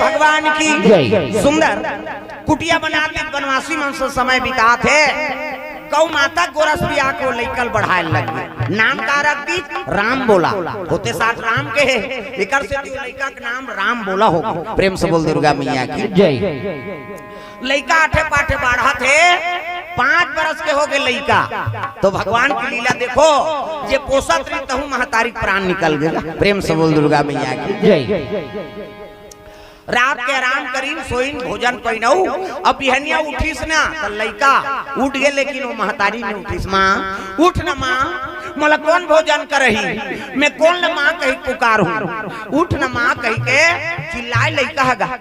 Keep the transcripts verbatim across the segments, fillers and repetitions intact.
भगवान की जय। सुंदर कुटिया बना दी, बनवासी मन से समय बिताथे। गौ माता गोरस बिया के लइका ल बढ़ाए लग गे। नाम का रख दी? राम बोला। होते साठ राम के हे, एकर से लइका के नाम राम बोला हो। प्रेम से बोल दुर्गा मैया की जय। लइका आठे पाठे बाढ़त हे, पाँच बरस के हो गे लइका। तो भगवान की लीला देखो, जे पोसत रही तहू महतारी प्राण निकल गे। प्रेम से बोल दुर्गा मैया की जय। रात के आराम करीन, सोइन, भोजन पहिनऊ। अब बिहनिया उठिस ना, त लइका उठ गे, लेकिन वो महतारी नइ उठिस। माँ, उठ न माँ, मोला कोन भोजन करही? मैं कोन ल माँ कहि पुकारहूँ? उठ न माँ कहि के चिल्लाए लइका ह गा।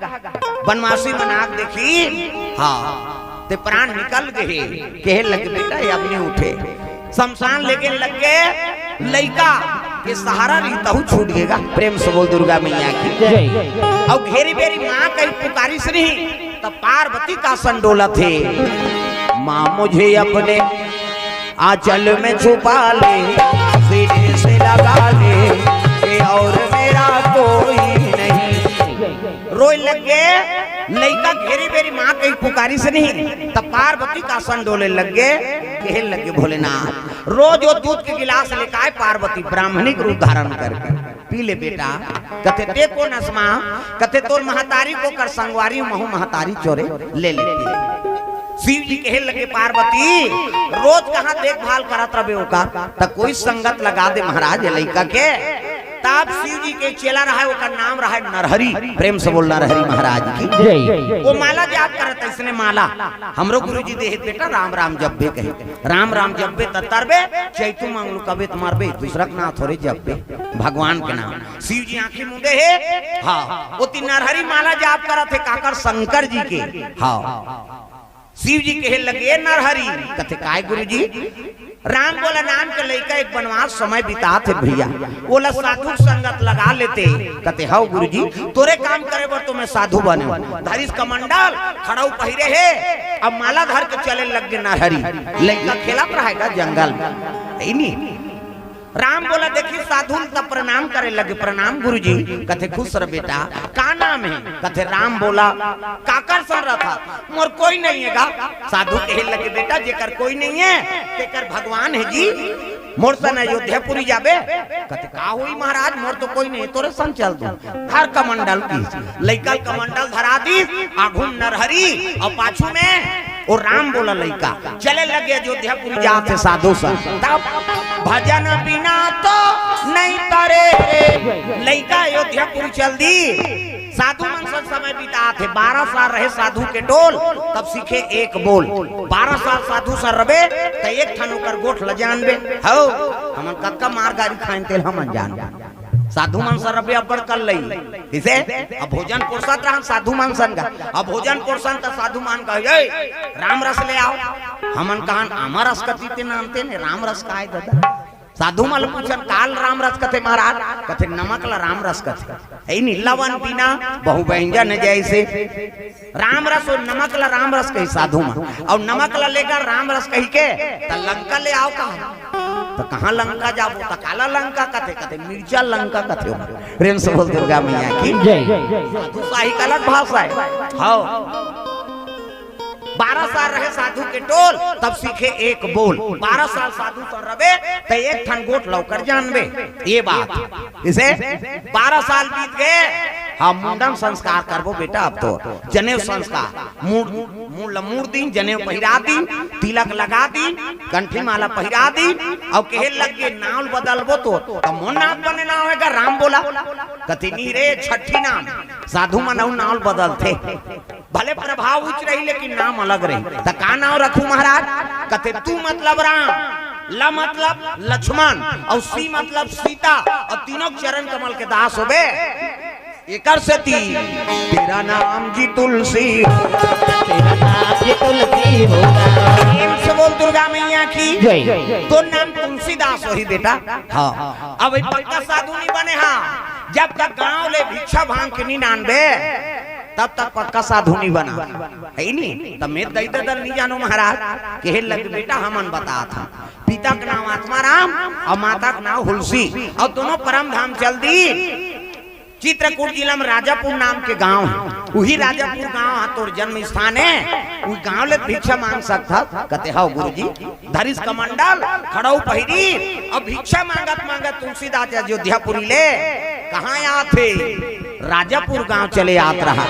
बनवासी मन आके देखिन, हाँ, ते प्राण निकल गे हे। कहे लगे, बेटा, ये अब नइ उठे। शमशान लेगे लग गे, लइका के सहारा रही तहू छूट गे गा। प्रेम से बोल दुर्गा मैया की जय। अउ घेरी बेरी माँ कहि पुकारिस नहीं, तब पार्वती का आसन डोलत हे। माँ, मुझे अपने आंचल में छुपा ले, सीने से लगा ले, कि और मेरा कोई नहीं। रोए लग गे, लइका घेरी बेरी माँ कहि पुकारिस नहीं, तब पार्वती का आसन डोले लग गे, कहे लग गे, भोलेनाथ, रोज वो दूध के गिलास लेके आए पार्वती, ब्राह्मणी के रूप धारण करके, पी ले बेटा। कथे, ते कोन अस माँ? कथे, तोर महतारी के ओकर संगवारी, महू महतारी चोरे ले लेती। शिव जी कहे लगे, पार्वती, रोज कहाँ देखभाल करत रबे ओकर, त कोई संगत लगा दे महाराज, ये लइका के। तब शिव जी के चेला रहा, ओकर नाम रहा नरहरि। प्रेम से बोल नरहरि महाराज की जय। वो माला जाप करत, इसने माला हमरो गुरु जी देहे बेटा, राम राम जपबे कहे। राम राम जपबे त तरबे, चैतू मांगलू कबे त मरबे, दूसरा के नाम थोरे जपबे, भगवान के नाम। शिव जी आंखी मूंदे हे, हाँ, वो तीन नरहरि माला जाप करत हे, काकर? शंकर जी के। हाँ, शिव जी कहे लगे, "ए नरहरि।" कथे, "काय गुरु जी?" "राम बोला नाम के लइका एक बनवास समय बितात हे भैया, ओला साधु संगत लगा लेते।" कथे, "हव गुरु जी, तोरे काम करे बर तो मैं साधु बने हूँ।" धरिस कमंडल, खड़ाऊ पहिरे हे, अब माला धर के चले लग गे नरहरि। लइका खेलत रहेगा जंगल में, हे नी? राम बोला देखिस साधु ल त प्रणाम करे लगे, "प्रणाम गुरुजी।" कथे, "खुश रह बेटा, का नाम हे?" कथे, "राम बोला।" "काकर संग रथस?" "मोर कोई नइ हे गा।" साधु कहे लगे, "बेटा, जेकर कोई नइ हे, तेकर भगवान हे जी। मोर संग अयोध्यापुरी जाबे?" कथे, "का होही महाराज, मोर तो कोई नइ हे, तोरे संग चल दूँ।" धर कमंडल की, लइका ल कमंडल धरा दिस, आघू म नरहरि अउ पाछू में ओ राम बोला लइका चले लगे अयोध्यापुरी जात हे साधु संग। तब भजन बिना तो नहीं तरे रे। लइका अयोध्यापुरी चल दिस। साधु मन संग समय बितात हे। बारह साल रहे साधु के टोल, तब सीखे एक बोल। बारह साल साधु संग रबे, त एक ठन ओकर गोठ ल जानबे। हव, हमन कतका मार गारी खाएन, तेला हमन जानबे। साधु मन संग रबे अब्बड़ कल्लई। कइसे? अब भोजन पोरसत रहन साधु मन संग। अब भोजन पोरसन त साधु मन कहे, "ए, राम रस ले आव।" हमन कहन, "आमा रस कथे ते नानते ने, राम रस काय ददा?" साधु मन ल पूछन, "काला राम रस कथे महाराज?" कथे, "नमक ल राम रस कथे।" हे नी, लवन बिना बहु व्यंजन जैसे। राम रस अउ नमक ल राम रस कही साधु मन, अउ नमक ल लेकर राम रस कहिके त लंका ले आव कहा। त कहाँ लंका जाबो? त काला लंका कथे? कथे मिर्चा लंका कथे। प्रेम से बोल दुर्गा मैया की जय। साधु साही का अलग भाषा हे। हव। बारह साल रहे साधु के टोल, तब सीखे एक बोल। बारह साल साधु संग रबे, त एक ठन गोठ ल ओकर जानबे। ये बात। कइसे? बारह साल बीत गे, हाँ, मुंडन संस्कार करबो बेटा अब तो। जनेऊ संस्कार। मूड़, मूड़ ल मूड़ दिन, जनेऊ पहिरा दिन, तिलक लगा दिन, कंठी माला पहिरा दिन, अउ कहे लग गे, "नाव ल बदलबो तो।" त मोर नाव बने नाव हे गा, राम बोला। कथे, "नी रे, छट्ठी नाम।" साधु मन अउ नाव ल बदलथे। भले प्रभाव उच्च रही, लेकिन नाम अलग रही। त का नाव रखूं महाराज? कथे, "तू मतलब राम, ल मतलब लक्ष्मण, अउ सी मतलब सीता, अउ तीनों चरण कमल के दास होबे।" एकर सेती तेरा नाम जी तुलसी होगा। तेरा नाम जी तुलसी होगा। प्रेम से बोल दुर्गा मैया की जय। तोर नाम तुलसीदास होही बेटा। हाँ। अब ये पक्का साधु नइ बने हा। जब तक गांव ले भिक्षा भांग के नइ लानबे, तब तक पक्का साधु नइ बना। हे नी? त मैं दई ददा ल नइ जानों महाराज। कहे लग, "बेटा, हमन बतात हन। पिता के नाम आत्माराम अउ माता के नाम हुलसी, अउ दोनों परम धाम चल दी।" चित्रकूट जिला में राजापुर नाम के गांव हे, उही राजापुर गांव हा तोर जन्म स्थान हे, उही गांव ले भिक्षा मांग सकथस। कथे, "हव गुरुजी।" धरिस कमंडल, खड़ऊ पहिरी, अब भिक्षा मांगत मांगत तुलसीदास अयोध्यापुरी ले कहां आथे? राजापुर गांव चले आत रहा।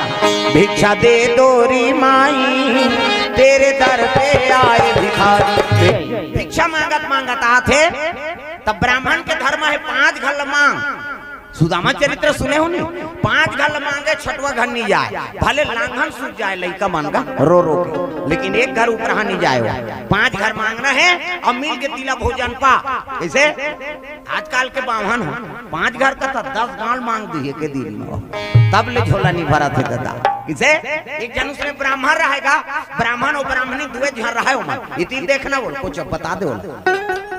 "भिक्षा दे दो री माई, तेरे दर पे आए भिखारी।" भिक्षा मांगत मांगत आथे, तब ब्राह्मण के धर्म हे पांच घर ल मांग। सुदामा चरित्र सुने हो नी? पांच घर ल मांगे, छठवा घर नी जाय, भले लांघन सूख जाय लइका मन का रो रो के, लेकिन एक घर उपराहा नी जाय हो। पांच घर मांगना हे अउ मिल के तिला भोजन पा। कइसे? आजकल के बाम्हन हो, पांच घर का त दस गांव मांग दिही एके दिन में, तब ले झोला नी भरत हे ददा। कइसे? एक झन उसने ब्राह्मण रहेगा, ब्राह्मण अउ ब्राह्मणी दुए झन रहे ओमन। इतिल देखना बोल, कुछ बता दे बोल।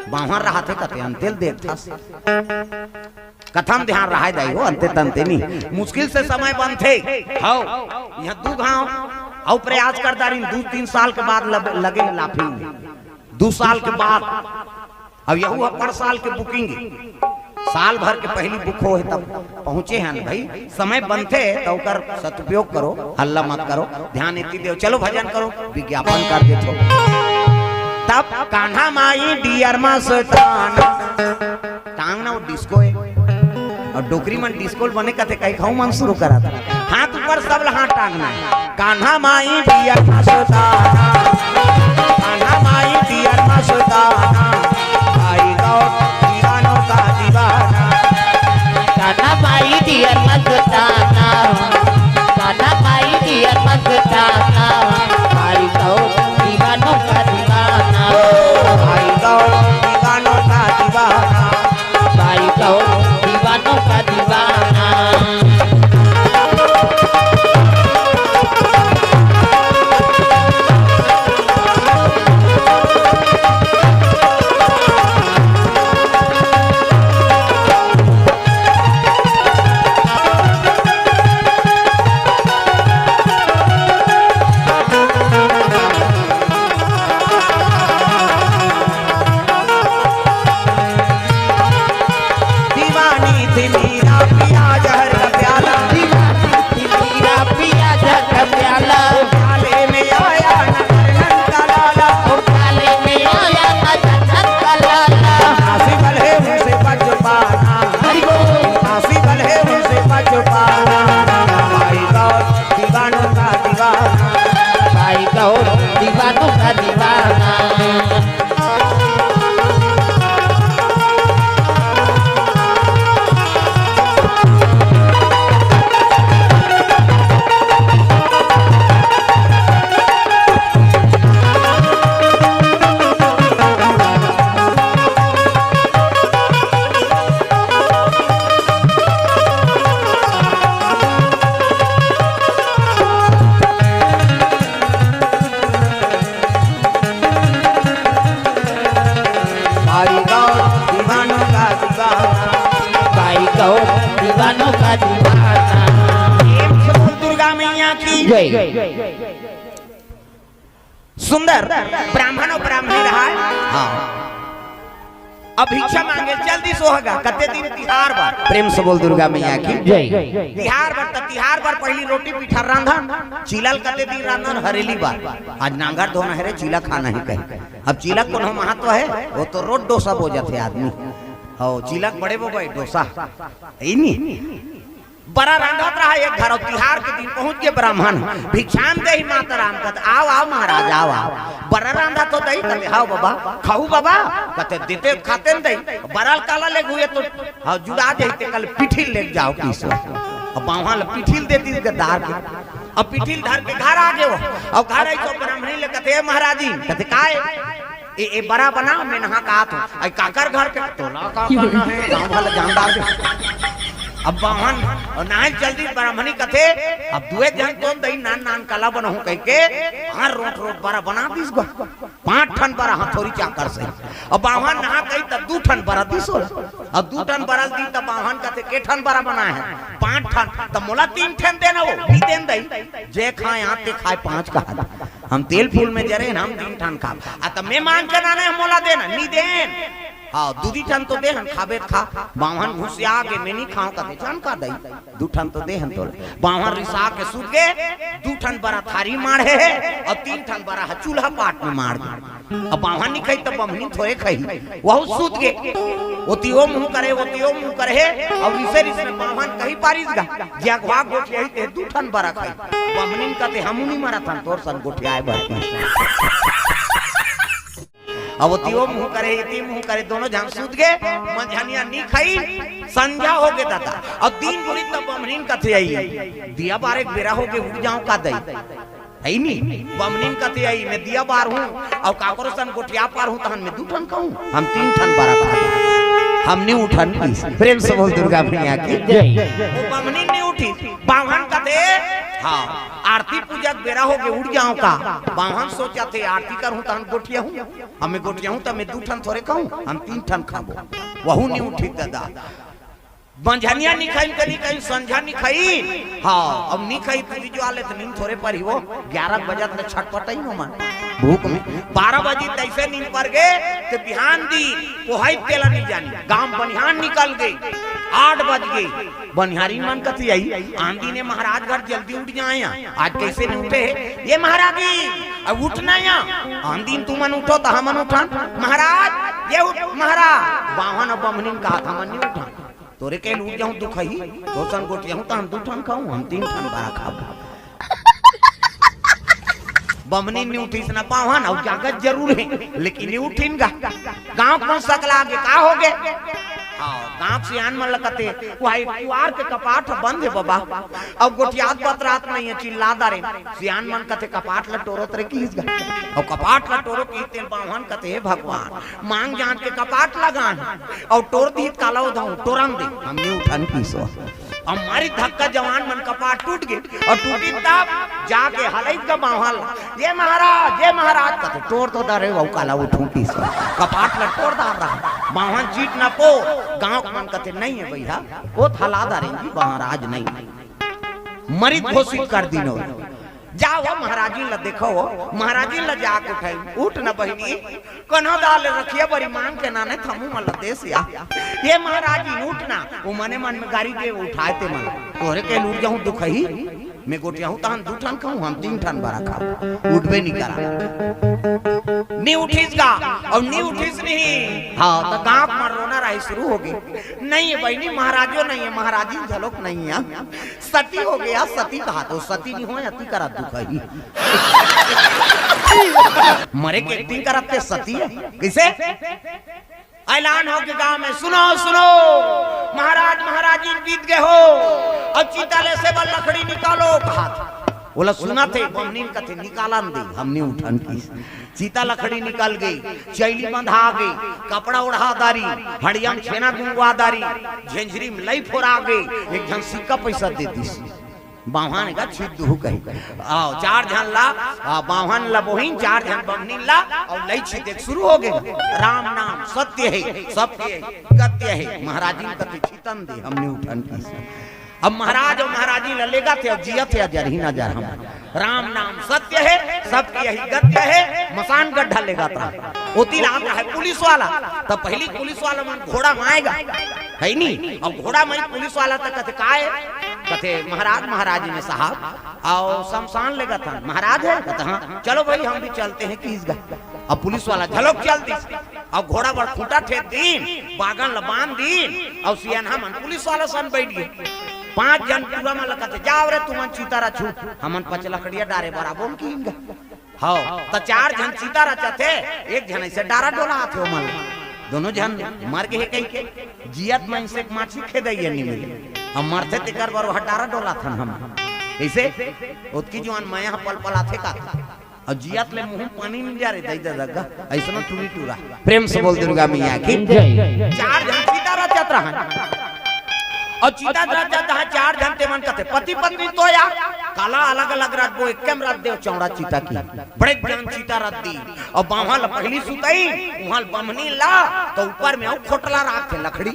बाम्हन रहत हे कथे, "अंतिल देखथस।" कथम ध्यान रहाय दाई हो, अंते तंते नी। मुश्किल से समय बनथे। हव, इहां दू घांव अउ प्रयास कर डारिन, दू तीन साल के बाद लब-, लगे लाफिंग। दू साल के बाद, अब यहू ह पर साल के booking हे। साल भर के पहिली book होहे तब पहुंचे हन भाई। समय बनथे त ओकर सदुपयोग करो, हल्ला मत करो, ध्यान एती देव। चलो भजन करो, विज्ञापन कर देथो। तब कान्हा माई डियर मस्ताना। टांग ना वो disco हे। अउ डोकरी मन disco ल बने कथे, कहि खाऊ मन शुरू करत। हाथ ऊपर, सब ल हाथ टांगना हे। कान्हा माई डियर मस्ताना, कान्हा माई डियर मस्ताना, आई गौर दीवानों का दीवाना। कान्हा माई डियर मस्ताना, कान्हा माई डियर मस्ताना, आई गौर दीवानों का दीवाना। आई गौर दीवानों का दीवाना। भाई तो दीवानों का दीवाना। दीवानी थी मीरा पिया जहर का प्याला। दीवानी थी मीरा पिया जहर का प्याला। प्याले में आया ना जनक का लाला। प्याले में आया ना जनक का लाला। नासिबल है उनसे बच पाना। हरि बोल। नासिबल है उनसे बच पाना। भाई गौर दीवानों का दीवाना। भाई गौर दीवानों का दीवाना। भाई गौर दीवानों का दीवाना। भाई गौर दीवानों का दीवाना। प्रेम से बोल दुर्गा मैया की जय। सुंदर ब्राह्मण अउ ब्राह्मणी रहा। हाँ। अब भिक्षा मांगे, जल्दी सोहगा, कते दिन तिहार बर। प्रेम से बोल दुर्गा मैया की जय। तिहार बर, त तिहार बर पहिली रोटी पीठा रांधन, चीला ल कते दिन रांधन, हरेली बर। आज नांगर धोना हे रे, चीला खाना हे कहे। अब चीला कोनो महत्व हे, वो तो रोज डोसा बोजत हे आदमी। हो, चीला के बड़े बो भाई, डोसा। ई नी। बरा रांधत रहा एक घर, अउ तिहार के दिन पहुंच गे ब्राह्मण, "भिक्षाम देहि मातरम," कथे, "आव, आव महाराज, आव, आव।" बरा रांधत हो दही, कथे, "हाव बाबा, खाहू बाबा?" कथे, "देते खाते न दही।" बरा ल काला लेगहू, ये तो, हाँ, जुड़ा जाही, ते कल पिठिल लेके जाव किसो। अब बाम्हन ल पिठिल दे दिस गद्दार के। अब पिठिल धर के घर आ गे हो। अब घर आई तो ब्राह्मणी ले कथे, "ए महाराज जी," कथे, "काय?" ए, ए बरा बना, मैं नहा का आत हूँ। आई काकर घर के, तोला का करना हे, गाँव वाला जानदार हे। अब बाम्हन, अउ नहा जल्दी ब्राह्मणी कथे, अब दुए झन तोन दही नान नान कला बनाहूँ कहिके, हाँ, रोट रोट बरा बना दिस गा। पाँच ठन बरा हथौरी चाकर से। अब बाम्हन नहा कही तब दू ठन बरा दिस हो। अब दू ठन बरा दी तब बाम्हन कथे, "के ठन बरा बनाए हे?" "पाँच ठन।" "तब मोला तीन ठन देना हो, भी देन दही।" "जे खाए आते खाए पाँच कहा।" हम तेल फूल में जरे, हम तीन ठन खाब। आ त मैं मांग के लाने, हम मोला देना, नी देन। हाँ, दू दी ठन तो दे हन, खाबे त खा। बाम्हन घुसिया गे, मैं नी खांव कथे, जान का दई, दू ठन तो दे हन तोला। बाम्हन रिसा के सुत गे, दू ठन बरा थारी माढ़े हे, अउ तीन ठन बरा ह चूल्हा पाट में माढ़ गे। अब बाम्हन नी खाई, तब बम्हनी थोरे खाई, वहू सुत गे। ओती ओ मुंह करे, ओती ओ मुंह करे हे, अउ रिसे रिसे में बाम्हन कही पारिस गा, जे अघवा गोठियाही ते दू ठन बरा खाई। बम्हनी कथे, हमू नी मरत हन तोर सन गोठियाए बर। अब ओती ओ मुंह करे, एती मुंह करे, दोनों झन सुत गे। मंझनिया नी खाई, संझा हो गे दादा। अब दिन बुरी तब बम्हनीन कथे आई, दिया बारे के बेरा हो गे, उठ जांव का दई। है नी, बम्हनीन कथे आई, मैं दिया बारहूं, अउ काकरो सन गोठिया पारहूं, तहन मैं दू ठन खाहूं, हम तीन ठन बरा खाहूं, हम नी उठन। प्रेम से बोल दुर्गा मैया की। जय। वो बम्हनीन नी उठी, बाम्हन कथे, हाँ, आरती पूजा के बेरा हो गे, उठ जांव का। बाम्हन सोचथे, आरती करहूं, तहन गोठियाहूं। अब मैं गोठियाहूं, त मैं दू ठन थोरे खाहूं, हम तीन ठन खाबो। वहू नी उठी दादा। मंझनिया नी खाई, कनी कहीं संझा नी खाई। हाँ, अब नी खाई, तू जो आले त नींद थोरे परही वो। ग्यारह बजत ले छटपटई नो मन भूख में। बारह बजे तइसे नींद पर गे, त बिहान दिन पोहाई तेला नी जानी। गांव बनिहान निकल गे, आठ बज गे। बनिहारिन मन कथे आई, आन दिन ये महाराज घर जल्दी उठ जाय, आज कइसे नी उठे हे? ये महाराज जी, अब उठना या, आन दिन तुमन उठो त हमन उठन। महाराज, ये उठ, महाराज। बाम्हन अउ बम्हनीन कहत, हमन नी उठन। तोरे कहे उठ जाहूं दुखही, तोर सन गोठियाहूं त हम दू ठन खाहूं, हम तीन ठन बरा खाबो। बम्हनीन नी उठिस न बाम्हन, अउ जागत जरूर हे, लेकिन नी उठिन गा। गांव के मन सकला गे, का हो गे? हाँ, गांव के सियान मन ल कथे, वो हा एक कुआर के कपाट ह बंद हे बबा, अउ गोठियात बतरात नइ हे, चिल्ला डारे। सियान मन कथे, कपाट ल टोरत रहे किहिस गा, अउ कपाट ल टोरो किहिस तेला बाम्हन कथे, हे भगवान, मांग जांच के कपाट लगान, अउ टोर दिही त काला ओधव, टोरन दे, हम नी उठन किहिस। अब मारी धक्का, जवान मन कपाट टूट गे, अउ टूटिन तब जाके हलई गा बाम्हन ला, ये महाराज, ये महाराज, कथे टोर तो डारे, अउ काला उठूं किहिस। कपाट ल टोर डार रहा, बाम्हन चीट न पो। गांव के मन कथे, नहीं हे भैया, वो त हला डारे जी, महाराज नहीं। मरित घोषित कर दिनो। जाव वो महाराजिन ल देखव वो, महाराजिन ल जाके उठई, उठ न बहिनी, कोनो दाल रखिया बरी मांग के नाने थमू मन ल देस या। ये महाराजिन उठ न, वो मने मन में गारी दे, उठाय ते मन। तोरे कहे उठ जाहूं दुखही, मैं गोठियाहूं तहन दू ठन खाहूं, हम तीन ठन बरा खाबो। उठबे नी करा। नी उठिस गा, अउ नी उठिस नहीं। हाँ, त गांव के मन रोना राही शुरू हो गे। नहीं हे बहिनी, महाराजो नहीं हे, महाराजिन घलोक नहीं हे। सती हो गे, सती कहा तो सती नी होय, अति करा दुखही। मरे के acting करत ते सती हे। कइसे? ऐलान हो गे गांव में, सुनो, सुनो, महाराज, महाराजिन बीत गे हो, अउ चिता ले से बर लकड़ी निकालो, कहा। ओला सुनथे, बम्हनीन कथे, निकालन दे, हम नी उठन किहिस। चिता लकड़ी निकल गे, चैली बंधा गे, कपड़ा ओढ़ा डारी, हड़िया में छेना गुंगवा डारी, झेंझरी में लई फोरा गे, एक झन सिक्का पइसा दे दिस। बाम्हन गा छित दुहू कही। अउ चार झन ला, आ, बाम्हन ला बोहिन, चार झन बम्हनीन ला, अउ लई छिते के शुरू हो गे। राम नाम सत्य हे, सबके गत्य हे। महाराजिन कथे छितन दे, हम नी उठन किहिस। अब महाराज अउ महाराजिन ल लेगथे अउ जियथे अजरहिन अजर हम। राम नाम सत्य हे, सबके यही गत्य हे, मसान गड्ढा लेगत रहा। ओती ल आत रहा पुलिस वाला, त पहिली पुलिस वाला मन घोड़ा म आय गा, हे नी? अउ घोड़ा म पुलिस वाला त कथे, "काय?" कथे, "महाराज, महाराजिन हे साहब, अउ शमशान लेगत हन।" "महाराज हे?" कथे, "हाँ।" "चलो भाई, हम भी चलते हैं," किहिस गा। अब पुलिस वाला घलोक चल दिस। अउ घोड़ा बर खूंटा ठेक दिन, बागन ल बांध दिन, अउ सियान हमन पुलिस वाला सन बइठ गे। पांच झन टूरा मन ल कथे, "जाव रे तुमन चिता रचहू, हमन पच लकड़िया डारे बर आबो," किहिन गा। हव, त चार झन चिता रचथे, एक झन अइसे डारा डोलाथे ओमन। दोनों झन मर गे हे कहिके, जियत म अइसे माछी खेदइया नी मिले। अब मरथे तेकर बर ओहा डारा डोलाथन हम। कइसे? ओतकी जुआन मया ह पलपलाथे का? अउ जियत ले मुंह म पानी नी जा रे, दई ददा गा, अइसनो टूरी टूरा। प्रेम से बोल दुर्गा मैया की। जय। चार झन चिता रचत रहन। अउ चिता रचत रहन, चार झन तेमन कथे, पति पत्नी तो या, काला अलग-अलग रचबो, एके म रच देव चौड़ा चिता की। बड़े झन चिता रच दी। अउ बाम्हन ल पहिली सुतई, उहां ल बम्हनी ला, त ऊपर में अउ खोटला राखथे लकड़ी।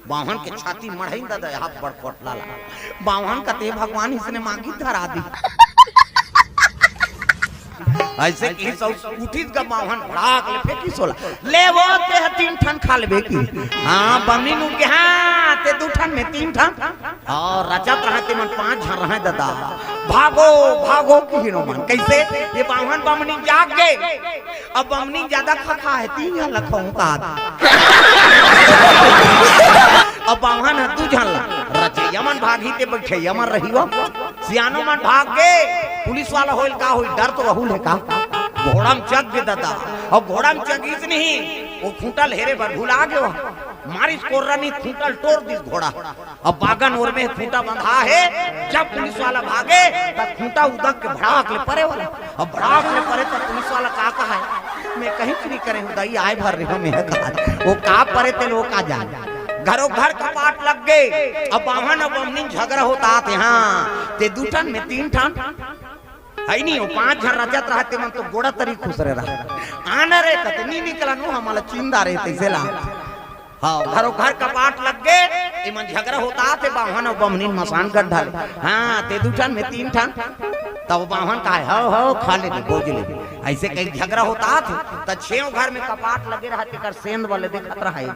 बाम्हन के छाती मढ़इन ददा, यहाँ बड़ खोटला ला। बाम्हन कथे, भगवान इसने मांगी धरा दी। अइसे किहिस अउ उठिस गा बाम्हन भड़ाक ले फेंकिस ओला। ले वो, तें ह तीन ठन खा लेबे किहिस। हाँ, बमनी नू के, हाँ, तें दू ठन में तीन ठन। अउ रचत रहय तेमन पांच झन रहय ददा। भागो, भागो किहिन ओमन। कइसे? ये बाम्हन बमनी जाग गे। अब बमनी जादा खा खा हे, तीन झन ल खवाहूं का। अब बाम्हन ह दू झन ल। रचइया मन भागही ते बइठइया मन रही वो। सियानो मन भाग गे, पुलिस वाला होइल का होही, डर तो अहू ल हे का। घोड़ा म चघ गे ददा, अउ घोड़ा म चघिस नहीं, वो खूंटा ल हेरे बर भुला गे वो। मारिस कोर्रा नहीं, खूंटा ल टोर दिस घोड़ा। अब बागन ओर में खूंटा बंधा हे, जब पुलिस वाला भागे, तब खूंटा उदक के भड़ाक ले परे वो। अब भड़ाक ले परे, तब पुलिस वाला का कहय, मैं कहीं नहीं करे हूँ दाई, आय भर रहे हो मैं कहा। वो का परे तेल वो का जान। घरो घर कपाट लग गे। अब बाम्हन अउ बमनी झगरा होत हे, हाँ, तें दू ठन में तीन ठन। हे नहीं, वो पांच झन रचत रहय तेमन तो गोड़ा तरी खुसरे रहय। आना रे कते नहीं निकलन, वो हमला चिंदा रे तइसे ला। हाँ, घरो घर कपाट लग गे, एमन झगरा होत हे, बाम्हन अउ बमनी मसान गड्ढा ले। हाँ, तें दू ठन में तीन ठन। तब बाम्हन कहय, हव, हव, खा ले दे, बोज ले दे। अइसे कहिके झगरा होत हे, त छेव घर में कपाट लगे रहय, तेकर सेंध वाले देखत रहय।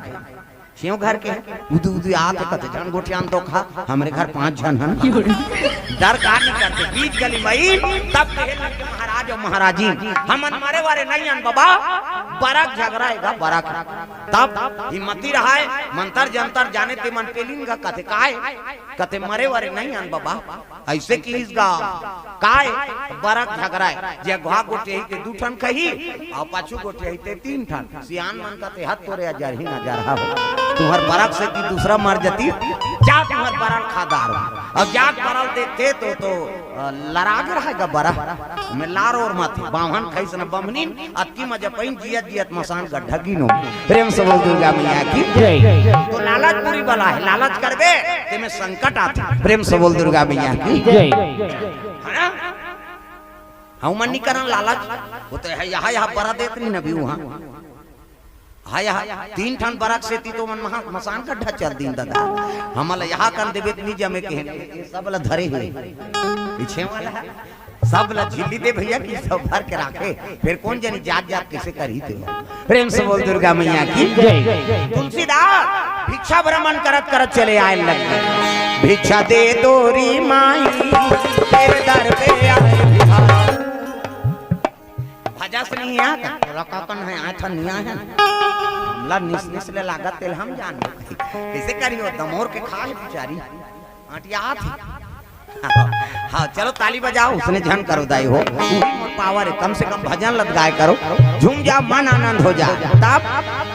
छेव घर के उदू उदू आत हे, कते झन गोठियान तो खा, हमरे घर पांच झन हन। डर का नहीं करते, बीच गली मई, तब कहे लगे महाराज अउ महाराजी, हमन मरे वारे नहीं हन बबा, बरा के झगरा हे गा, बरा के। तब हिम्मती रहय, मंतर जंतर जाने तेमन पेलिन गा, कथे काय? कथे मरे वारे नहीं हन बबा। अइसे किहिस गा, काय? बरा के झगरा हे, जे अघवा गोठियाही ते दू ठन खही, अउ पाछू गोठियाही ते तीन ठन। सियान मन कथे हत तोरे अजरही न अजरहा हो। तुंहर बरा के सेती दूसरा मर जतिस, जा तुंहर बरा ल खा डार। अब जा बरा ल देखथे तो, तो, अ, लरा गे रहय गा बरा। में लार ओर मत, बाम्हन खइस न बमनिन, अतकी मजा पइन जियत जियत मसान गड्ढा गिनो। प्रेम से बोल दुर्गा मैया की। जय। तो लालच बुरी बला हे, लालच करबे, तेमे संकट आथे। प्रेम से बोल दुर्गा मैया की। जय। हाँ? हमन नी करन लालच, वो तो हे, यहाँ, यहाँ बरा देत नहीं नबी वहाँ। हाँ, यहाँ तीन ठन बरा के सेती तो मन महा-, मसान गड्ढा चल दिन दादा। हमला यहाँ कन देबे त नी जमे के हे, ये सब ला धरे हे। पीछे वाला हे, सब ला झिल्ली दे भैया कि सब भर के राखे, फिर कोन जनी जात जात कइसे करही ते। प्रेम से बोल दुर्गा मैया की। जय। तुलसीदास भिक्षा भ्रमण करत करत चले आय लगे। भिक्षा दे दो री माई, तेरे दर पे आए भिखारी। भजस नहीं आय, तोला का कन हे, आय था नहीं आय हे। ला निस निस ले लागत तेल हम जान। कइसे करियो, दमोर के खा हे बिचारी। आटिया आत हे। हाँ, चलो ताली बजाओ, उसने झन करो दाई हो। उही मोर पावर हे, कम से कम भजन लत गाय करो। झूम जा, मन आनंद हो जा। तब,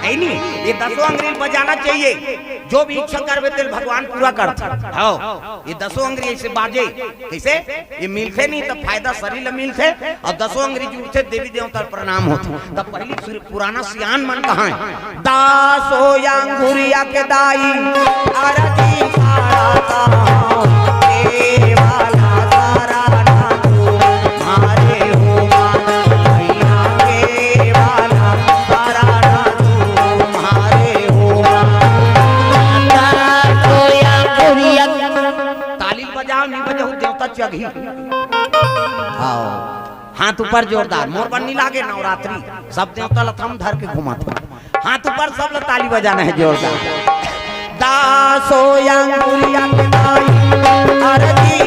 ऐ नहीं, ये दसों अंगरी बजाना चाहिए। जो भी इच्छा करबे तेल भगवान पूरा करथे। हाँ, ये दसों अंगरी अइसे बाजे, कइसे? ये मिलथे नहीं त फायदा शरीर ल मिलथे, अउ दसों अंगरी जुड़थे देवी देवता ल प्रणाम होथे। तब पहिली सुर-, पुराना सियान मन कहा हे, "दसों अंगुरिया के दाई, अरजी पाड़ा कहा, ए वाला तारा ना तू, मारे हो माँ, भैया के वाला तारा ना तू, मारे हो माँ।" ताली बजाओ, नहीं बजाओ, देवता चघी। हाँ, हाथ ऊपर जोरदार, मोर बर नी लागे नवरात्रि, सब देवता ल थम धर के घुमाथे। हाथ ऊपर, सब ल ताली बजाना हे जोरदार। दसों अंगुरिया के दाई, अरजी